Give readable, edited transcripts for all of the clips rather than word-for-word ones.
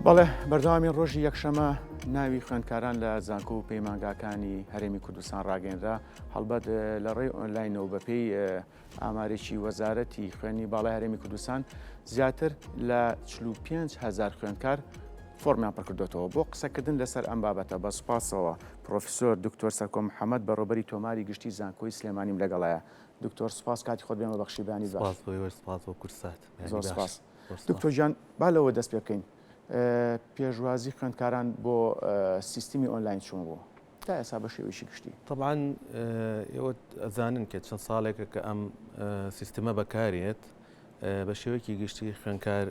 بەڵێ بەردەوامی ڕۆژی یەکشەمە ناوی خوێندکاران لە زانکۆ و پەیمانگاکانی هەرێمی کوردستان ڕاگەنرا هەڵبەت لە ڕێی ئۆنلاینەوە بەپێی ئامارێکی وەزارەتی خوێندنی باڵای هەرێمی کوردستان زیاتر لە 45 هزار خوێندکار فۆرمیان پڕکردوێتەوە بۆ قسەکردن لەسەر ئەم بابەتە بە سوپاسەوە پرۆفیسۆر دکتۆر سەرکۆ محەممەد بەڕێوبەری تۆماری گشتی زانکۆی سلێمانیم لەگەڵایە دکتۆر سوپاس کاتی خۆت بێمە بەخشی بانی باش. سپاس بۆ ئێوەش سپاس بۆ کورسات. زۆر سپاس. دکتۆر گیان با لەوە دەست پێ بکەین پێشوازی خوێندکاران بۆ سیستمی ئۆنلاین چۆن بوو تا ئێستا بە شێوەیەکی گشتی؟ تەبعەن ئێوە ئەزانن کە چەند ساڵێکە کە ئەم سیستمە بەکارێت بە شێوەیەکی گشتی خوێندکار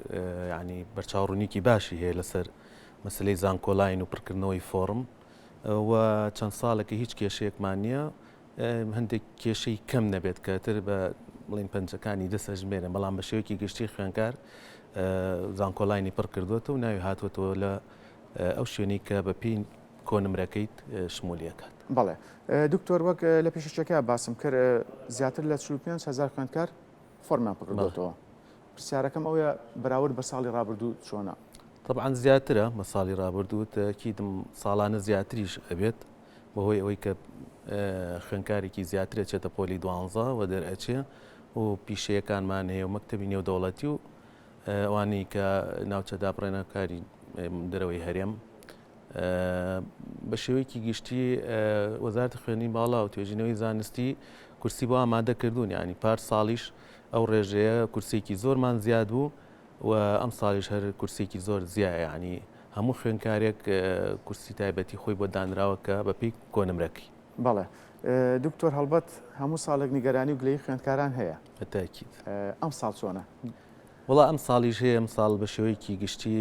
ینی بەرچاوڕوونیکی باشی هەیە لەسەر مەسلەی زانکۆلاین و پڕکردنەوەی فۆڕم و چەند ساڵێکە هیچ کێشەیەکمان نییە هەندێک کێشەی کەم نەبێت کە تر بە بڵین پەنجەکانی دەست ئەژمێرن بەڵام بە شێوەیەکی گشتی خوێنکار زانکۆلاینی پڕ کردوێتەوە و ناوی هاتووەتەوە لە ئەو شوێنی کە بە پێی کۆنمرەکەیت شمولیەکات. بەڵێ دکتۆر وەک لە پێشەکیەکە باسم کرد زیاتر لە 45 هەزار خوێندکار فۆرمیان پڕکردوێتەوە پرسیارەکەم ئەوەیە بەراورد بە ساڵی ڕابردوو چۆنە؟ تەبعەن زیاترە بە ساڵی ڕابردوو تەکیدم ساڵانە زیاتریش ئەبێت بەهۆی ئەوەی کە خوێندکارێکی زیاتر ئەچێتە پۆلی دوانزە و دەرئەچێ و پیشەیەکانمان هەیە و مەکتەبی نێودەوڵەتی و ئەوانەی کە ناوچە دابڕێنەکاری دەرەوەی هەرێم بە شێوەیەکی گشتی وەزارەتی خوێندنی باڵا و توێژینەوەی زانستی کورسی بۆ ئامادە کردوون ینی پار ساڵیش ئەو ڕێژەیە کورسێکی زۆرمان زیاد بوو و ئەم ساڵیش هەر کورسێکی زۆر زیایە یانی هەموو خوێندکارێک کورسی تایبەتی خۆی بۆ دانراوە کە بەپێی کۆنمرەکەی. بەڵێ دکتۆر هەڵبەت هەموو ساڵێک نیگەرانی و گلەیی خوێندکاران هەیە. بە تاکید. ئەمساڵ چۆنە؟ وەڵا ئەمساڵیش هەیە ئەمساڵ بە شێوەیەکی گشتی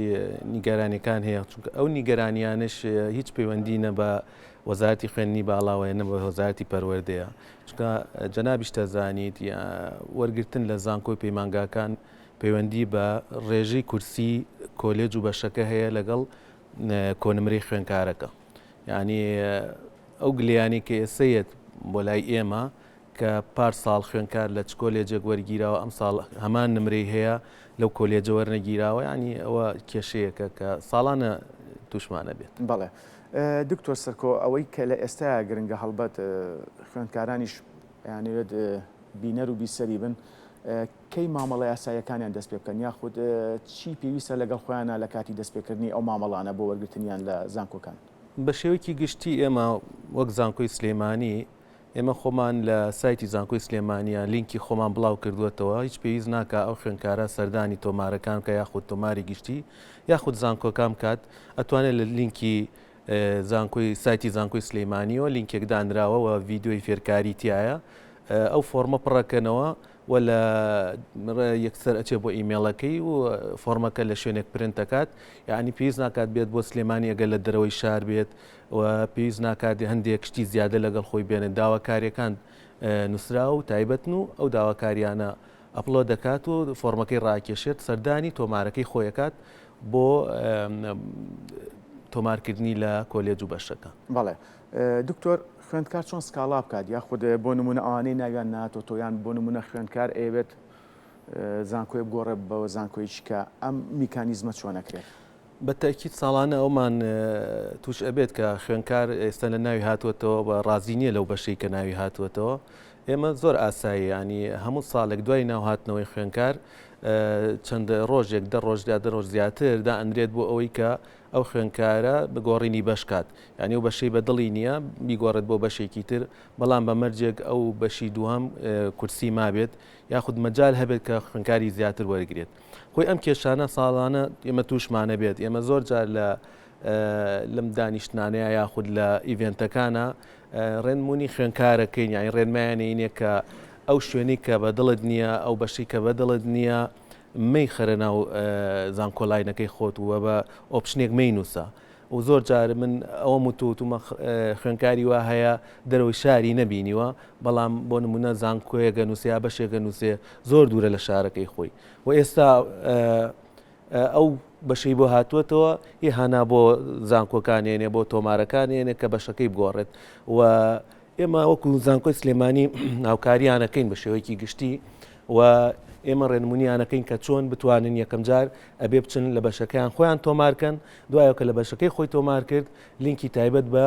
نیگەرانیەکان هەیە چونکە ئەو نیگەرانیانەش هیچ پەیوەندی نە بە وەزارەتی خوێندنی باڵاوەیە نە بە وەزارەتی پەروەردەیە چونکە جەنابیشت دەزانیت وەرگرتن لە زانکۆی پەیمانگاکان پەیوەندی بە ڕێژەی کورسی کۆلێج و بەشەکە هەیە لەگەڵ کۆنمرەی خوێنکارەکە یعنی ئەو گلیانی کە ئێستا یەت بۆ لای ئێمە کە پار ساڵ خوێنکار لە چ کۆلێجێک وەرگیراوە ئەم ساڵ هەمان نمرەی هەیە لەو کۆلێجە وەرنەگیراوە ینی ئەوە کێشەیەکە کە ساڵانە تووشمانە بێت. بەڵێ دکتۆر سەرکۆ ئەوەی کە لە ئێستایا گرنگە هەڵبەت خوێندکارانیش ئەیانەوێت بینەر و بیسەری بن کەی مامەڵە یاساییەکانیان دەست پێ بکەن یاخود چی پێویستە لەگەڵ خۆیانە لە کاتی دەستپێکردنی ئەو مامەڵانە بۆ وەرگرتنیان لە زانکۆکان؟ بە شێوەیەکی گشتی ئێمە وەک زانکۆی سلێمانی ئێمە خۆمان لە سایتی زانکۆی سلێمانیە لینکی خۆمان بڵاو کردووەتەوە هیچ پێویست ناکا ئەو خوێندکارە سەردانی تۆمارەکان بکە یاخود تۆماری گشتی یاخود زانکۆکان بکات ئەتوانێت لە لینکی زانکۆی سایتی زانکۆی سلەیمانیەوە لینکێک دانراوە و ڤیدیۆی فێرکاری تایە ئەو فۆرمە پڕەکەنەوە و لە یەکسەر ئەچێ بۆ ئیمێڵەکەی و فۆرمەکە لە شوێنێک پرنت دەکات یعنی پێویست ناکات بێت بۆ سلێمانی ئەگەر لە دەرەوەی شار بێت و پێویست ناکات هەندێک شتی زیادە لەگەڵ خۆی بێنێت داواکاریەکان نووسراو و تایبەتن و ئەو داواکاریانە upload دەکات و فۆرمەکەی ڕاکێشێت سەردانی تۆمارەکەی خۆیەکات بۆ تۆمارکردنی لە کۆلێج و بەشەکە. بەڵێ دکتۆر خوێندکار چۆن سکاڵا بکات یاخود بۆ نمونە ئەوانەی ناویان ناتۆتۆ یان بۆ نمونە خوێندکار ئەیەوێت زانکۆی بگۆڕێ بە زانکۆیەکی کە ئەم میکانیزمە چۆن ئەکرێت؟ بە تەئکید ساڵانە ئەومان توش ئەبێت کە خوێنکار ئێستا لە ناوی هاتووەتەوە بە ڕازی نییە لەو بەشەی کە ناوی هاتووەتەوە ئێمە زۆر ئاسایی ینی هەموو ساڵێک دوای ناو هاتنەوەی خوێنکار چەند ڕۆژێک دە ڕۆژ یا دە ڕۆژ زیاتر دائەنرێت بۆ ئەوەی کە ئەو خوێنکارە بگۆڕینی بەش کات یعنی ئەو بەشەی بە دڵی نییە بیگۆڕێت بۆ بەشێکی تر بەڵام بە مەرجێک ئەو بەشی دووەم کورسی مابێت یاخود مەجال هەبێت کە خوێنکاری زیاتر وەرگێت خۆی ئەم کێشانە ساڵانە ئێمە تووشمانە بێت ئێمە زۆر جار لە لەم دانیشتنانەیە یاخود لە event ەکانە ڕێنمونی خوێنکارەکەین یانی ڕێنمایانەینێ کە ئەو شوێنی کە بە دڵت نییە ئەو بەشی کە بە دڵت نییە مەیخەرە ناو زانکۆلاینەکەی خۆت و بە option ێک مەینووسە و زۆر جار من ئەوەم وتووتومە خوێنکاری وا هەیە دەرەوەی شاری نەبینیوە بەڵام بۆ نمونە زانکۆیەکە نووسێ یا بەشێکە نووسێ زۆر دوورە لە شارەکەی خۆی و ئێستا ئەو بەشەی بۆ هاتووەتەوە ی هانا بۆ زانکۆکان ێنێ بۆ تۆمارەکان ێنێ کە بەشەکەی بگۆڕێت و ئێمە وەکو زانکۆی سلێمانی هاوکاریانەکەین بە شێوەیەکی گشتی. و ئێمە ڕێنمونیانەکەین کە چۆن بتوانن یەکەم جار ئەبێ بچن لە بەشەکەیان خۆیان تۆمارکەن دوایەوە کە لە بەشەکەی خۆی تۆمار کرد لینکی تایبەت بە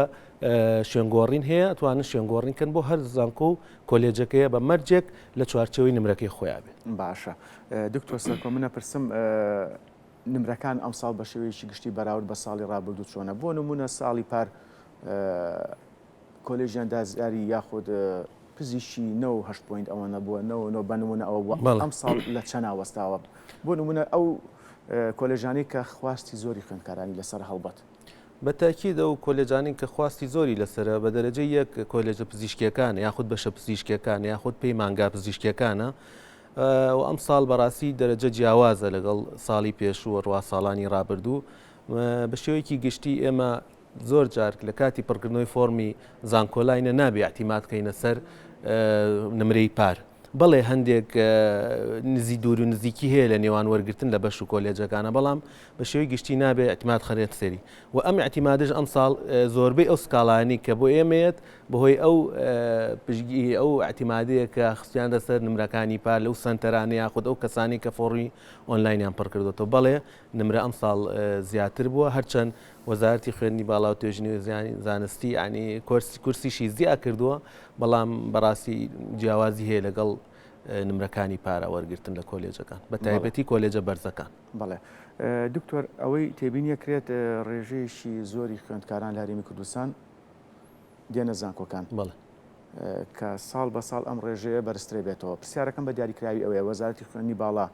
شوێنگۆڕین هەیە ئەتوانن شوێنگۆڕین کەن بۆ هەر زانکۆ و کۆلێجەکەیە بە مەرجێک لە چوارچێوەی نمرەکەی خۆیان بێت. باشە دکتۆر سەرکۆ من ئەپرسم نمرەکان ئەمساڵ بە شێوەیەکی گشتی بەراورد بە ساڵی ڕابردوو چۆنە بۆ نمونە ساڵی پار کۆلێژی ئەندازیاری یاخود پزیشکی 98 point ئەوە نەبووە 99 بە نمونە ئەوە بووە ئەم ساڵ لە چەنا وەستاوە بۆ نمونە ئەو کۆلێژانەی کە خواستی زۆری خوێندکارانی لەسەر هەڵبەت. بە تەئکید ئەو کۆلێجانەی کە خواستی زۆری لەسەرە بە دەرەجەی یەک کۆلێجە پزیشکیەکانە یاخود بەشە پزیشکیەکانە یاخود پەیمانگا پزیشکیەکانە و ئەمساڵ بەڕاستی دەرەجە جیاوازە لەگەڵ ساڵی پێشوو و ڕوا ساڵانی ڕابردوو بە شێوەیەکی گشتی ئێمە زۆر جار لە کاتی پڕکردنەوەی فۆڕمی زانکۆلاینە نابێ اعتیماد کەینە سەر نمرەی پار بەڵێ هەندێک نزی دوور و نزیکی هەیە لە نێوان وەرگتن لە بەش و کۆلێجەکانە بەڵام بە شێوەی گشتی نابێ اعتماد خەرێت سەری و ئەم اعتیمادش ئەم ساڵ زۆربەی ئەو سکاڵانی کە بۆ ئێمەیەت بەهۆی ئەو پشتگیری ئەو ئیعتیمادەیە کە خستویانتە سەر نمرەکانی پار لەو سەنتەرانە یاخود ئەو کەسانەی کە فۆڕمی ئۆنلاینیان پڕکردۆتەوە. بەڵێ نمرە ئەمساڵ زیاتر بووە هەرچەند وەزارەتی خوێندنی باڵا و توێژینەوەی زانستی یانی کورسیشی زیا کردووە بەڵام بەڕاستی جیاوازی هەیە لەگەڵ نمرەکانی پارە وەرگرتن لە کۆلێجەکان بە تایبەتی کۆلێجە بەرزەکان. بەڵێ دکتۆر ئەوەی تێبینیەکرێت ڕێژەیەکی زۆری خوێندکاران لە هەرێمی کوردستان دێنە زانکۆکان بەڵێ. کە ساڵ بە ساڵ ئەم ڕێژەیە بەرزترە بێتەوە. پرسیارەکەم بە دیاریکراوی ئەوەیە وەزارەتی خوێندنی باڵا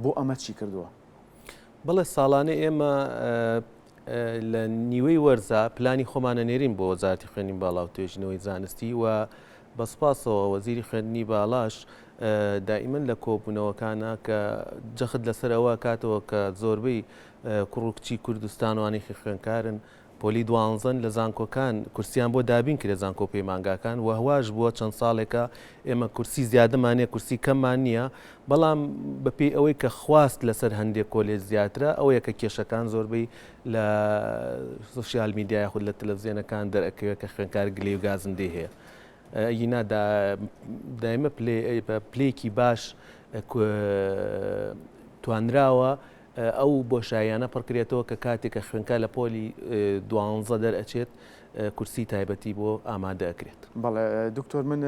بۆ ئەمە چی کردووە؟ بەڵێ ساڵانە ئێمە لە نیوەی وەرزا پلانی خۆمانە نێرین بۆ وەزارەتی خوێندنی باڵا و توێژینەوەی زانستی و بە سوپاسەوە وەزیری خوێندنی باڵاش دائیمەن لە کۆبوونەوەکانە کە جەخت لەسەر ئەوە کاتەوە کە زۆربەی کوڕ و کچی کوردستانوانی خوێنکارن پۆلی دوانزەن لە زانکۆکان کورسیان بۆ دابین کرێت زانکۆ و پەیمانگاکان و هەواش بووە چەند ساڵێکە ئێمە کورسی زیادەمان نیە کورسی کەممان نییە بەڵام بەپێی ئەوەی کە خواست لەسەر هەندێک کۆلێج زیاترە ئەوەیە کە کێشەکان زۆربەی لە سۆشیال میدیا یاخود لە تەلەڤزیۆنەکان دەرئەکەوێت کە خوێندکار گلەی و گازندەی هەیە ئەگینا دایمە پلەیەکی باش توانراوە ئەو بۆشاییانە پڕکرێتەوە کە کاتێک کە خوێندکار لە پۆلی دوانزە دەرئەچێت کورسی تایبەتی بۆ ئامادە ئەکرێت. بەڵێ دکتۆر من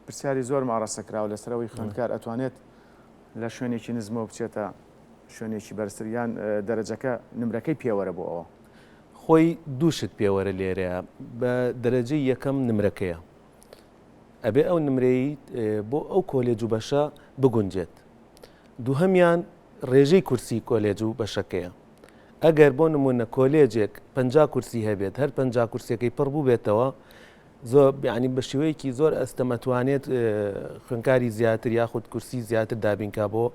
پرسیاری زۆرم ئاڕاستە کراوە لەسەر ئەوەی خوێندکار ئەتوانێت لە شوێنێکی نزمەوە بچێتە شوێنێکی بەرزتر یان دەرەجەکە نمرەکەی پێوەرە بۆ ئەوە؟ خۆی دوو شت پێوەرە لێرەیە بە دەرەجەی یەکەم نمرەکەیە ئەبێ ئەو نمرەی بۆ ئەو کۆلێج و بەشە بگونجێت دووهەمیان ڕێژەی کورسی کۆلێج و بەشەکەیە. ئەگەر بۆ نموونە کۆلێجێک 50 کورسی هەبێت هەر 50 کورسیەکەی پڕ بووبێتەوە زۆر یعنی بە شێوەیەکی زۆر ئەستەم ئەتوانێت خوێنکاری زیاتر یاخود کورسی زیاتر دابینکا بۆ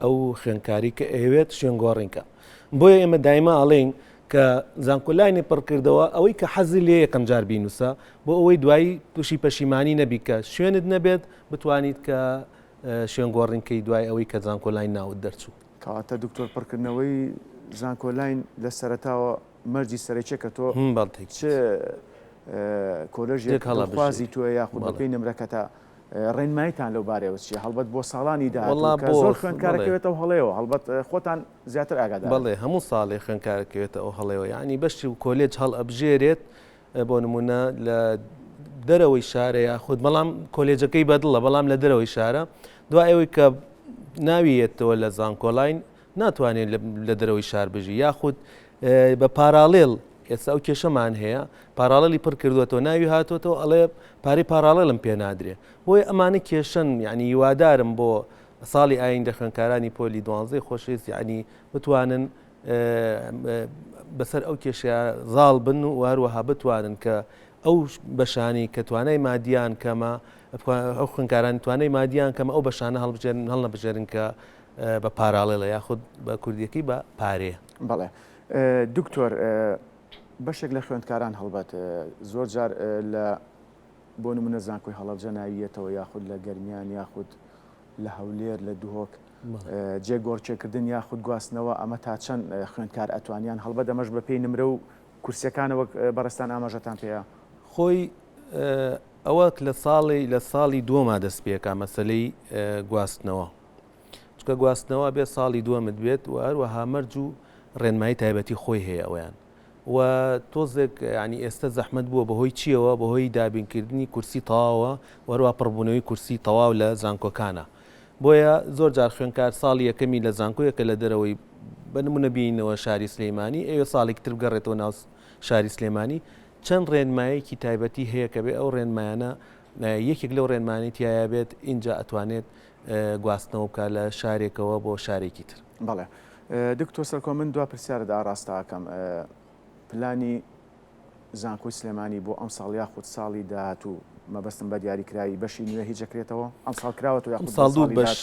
ئەو خوێنکاری کە ئەوێت شوێنگۆڕینکە بۆیە ئێمە دایمە ئەڵێین کە زانکۆلاینی پڕکردەوە ئەوەی کە حەزی لێ یەکەم جار بینوسە بۆ ئەوەی دوایی تووشی پەشیمانی نەبی کە شوێنت نەبێت بتوانیت کە شوێن گۆڕین کەی دوای ئەوەی کە زانکۆلاین ناوت دەرچوو. کەواتە دکتۆر پڕکردنەوەی زانکۆلاین لە سەرەتاوە مەرجی سەرەکیە کە تۆ چ کۆلێژێک دڵخوازی تۆیە یاخود بەپێی نمرەکەتە ڕێنماییتان لەو بارەیەوە چیە هەڵبەت بۆ ساڵانی داهاتوو کە زۆر خوێندکار ئەکەوێتە ئەو هەڵەیەوە هەڵبەت خۆتان زیاتر ئاگادارن. بەڵێ هەموو ساڵێ خوێندکار ئەکەوێتە ئەو هەڵەیەوە یانی بەشی و کۆلێج هەڵئەبژێرێت بۆ نمونە لە دەرەوەی شارە یاخود بەڵام کۆلێجەکەی بەدڵە بەڵام لە دەرەوەی شارە دوای ئەوەی کە ناوی یەتەوە لە زانکۆلاین ناتوانێت لە دەرەوەی شار بژی یاخود بە parallel ئێستا ئەو کێشەمان هەیە parallel ی پڕ کردوێتەوە ناوی هاتوێتەوە ئەڵێ پارەی parallel م پێ نادرێ بۆیە ئەمانە کێشەن یعنی هیوادارم بۆ ساڵی ئایندە خوێندکارانی پۆلی دوانزەی خۆشەویست یعنی بتوانن بەسەر ئەو کێشەیە زاڵ بن و هەروەها بتوانن کە ئەو بەشانی کە توانای مادیان کەمە ئەو خوێندکارانی توانای مادیان کەمە ئەو بەشانە هەڵبژێرن هەڵنەبژێرن کە بە parallel ە یاخود بە کوردیەکەی بە پارەیە. بەڵێ دکتۆر بەشێک لە خوێندکاران هەڵبەت زۆر جار لە بۆ نمونە زانکۆی هەڵەبجە ناویەتەوە یاخود لە گەرمیان یاخود لە هەولێر لە دهۆک جێگۆڕکێکردن یاخود گواستنەوە ئەمە تا چەند خوێندکار ئەتوانیان هەڵبەت ئەمەش بەپێی نمرە و کورسیەکانە وەک بەڕێزتان ئاماژەتان پێیا. خۆی. ئەوە لە ساڵی لە ساڵی دووەما دەست پێکا مەسەلەی گواستنەوە چونکە گواستنەوە بێ ساڵی دووەمت بێت و هەروەها مەرج و ڕێنمایی تایبەتی خۆی هەیە ئەویان و تۆزێک ینی ئێستا زەحمت بووە بەهۆی چیەوە بەهۆی دابینکردنی کورسی تەواوە وەروە پڕبوونەوەی کورسی تەواو لە زانکۆکانە بۆیە زۆر جار خوێنکار ساڵی یەکەمی لە زانکۆیەکە لە دەرەوەی بە نمونە بینەوە شاری سلەیمانی ئەوێ ساڵێکی تر بگەڕێتەوە ناو شاری سلێمانی چەند ڕێنمایەکی تایبەتی هەیە کە بێ ئەو ڕێنمایانە یەکێک لەو ڕێنمانی تایە بێت ئینجا ئەتوانێت گواستنەوە بکات لە شارێکەوە بۆ شارێکی تر. بەڵێ دکتۆر سەرکۆ من دوا پرسیارت ئاڕاستە ئەکەم پلانی زانکۆی سلێمانی بۆ ئەمساڵ یاخود ساڵی داهاتوو مەبەستم بە دیاریکراوی بەشی نوێ هیچ ئەکرێتەوە ئەمساڵ کراوەتەوە یاخود بۆ ساڵی بەش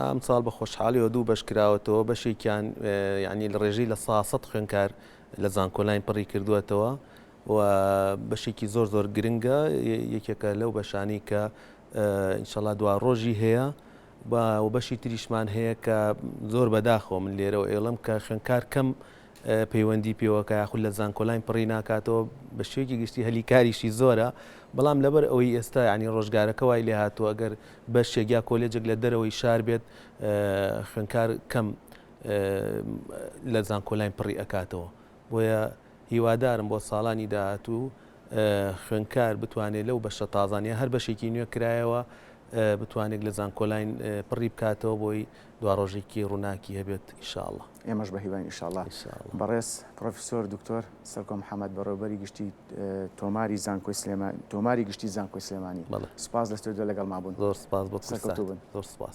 ئەمساڵ بە خۆشحاڵیەوە دوو بەش کراوەتەوە بەشێکیان یعنی لە ڕێژەی 100% خوێنکار لە زانکۆلاین پڕی کردووەتەوە و بەشێکی زۆر زۆر گرنگە یەکێکە لەو بەشانی کە ئینشەڵا دوا ڕۆژی هەیە و بەشی تریشمان هەیە کە زۆر بەداخەوە من لێرەوە ئێڵم کە خوێنکار کەم پەیوەندی پێوەکە یاخود لە زانکۆلاین پڕی ناکاتەوە بە شێوەیەکی گشتی هەلی کاریشی زۆرە بەڵام لەبەر ئەوەی ئێستا ینی ڕۆژگارەکە وای لێ هاتووە ئەگەر بەشێک یا کۆلێجێک لە دەرەوەی شار بێت خوێنکار کەم لە زانکۆلاین پڕی ئەکاتەوە بۆیە هیوادارم بۆ ساڵانی داهاتوو خوێندکار بتوانێت لەو بەشە تازانە هەر بەشێکی نوێ کرایەوە بتوانێت لە زانکۆلاین پڕی بکاتەوە بۆی دواڕۆژێکی ڕووناکی هەبێت ئیشاءاللە. ئێمەش بە هیواین ئیشاءاللە. بەڕێز پڕۆفیسۆر دکتۆر سەرکۆ محەمەد بەڕێوەبەری گشتی تۆماری زانکۆی سلێمانی تۆماری گشتی زانکۆی سلێمانی سوپاس لە ستۆدیۆ لەگەڵمان بوون. زۆر سوپاس بۆ سەرکەوتوو بن. زۆر سوپاس.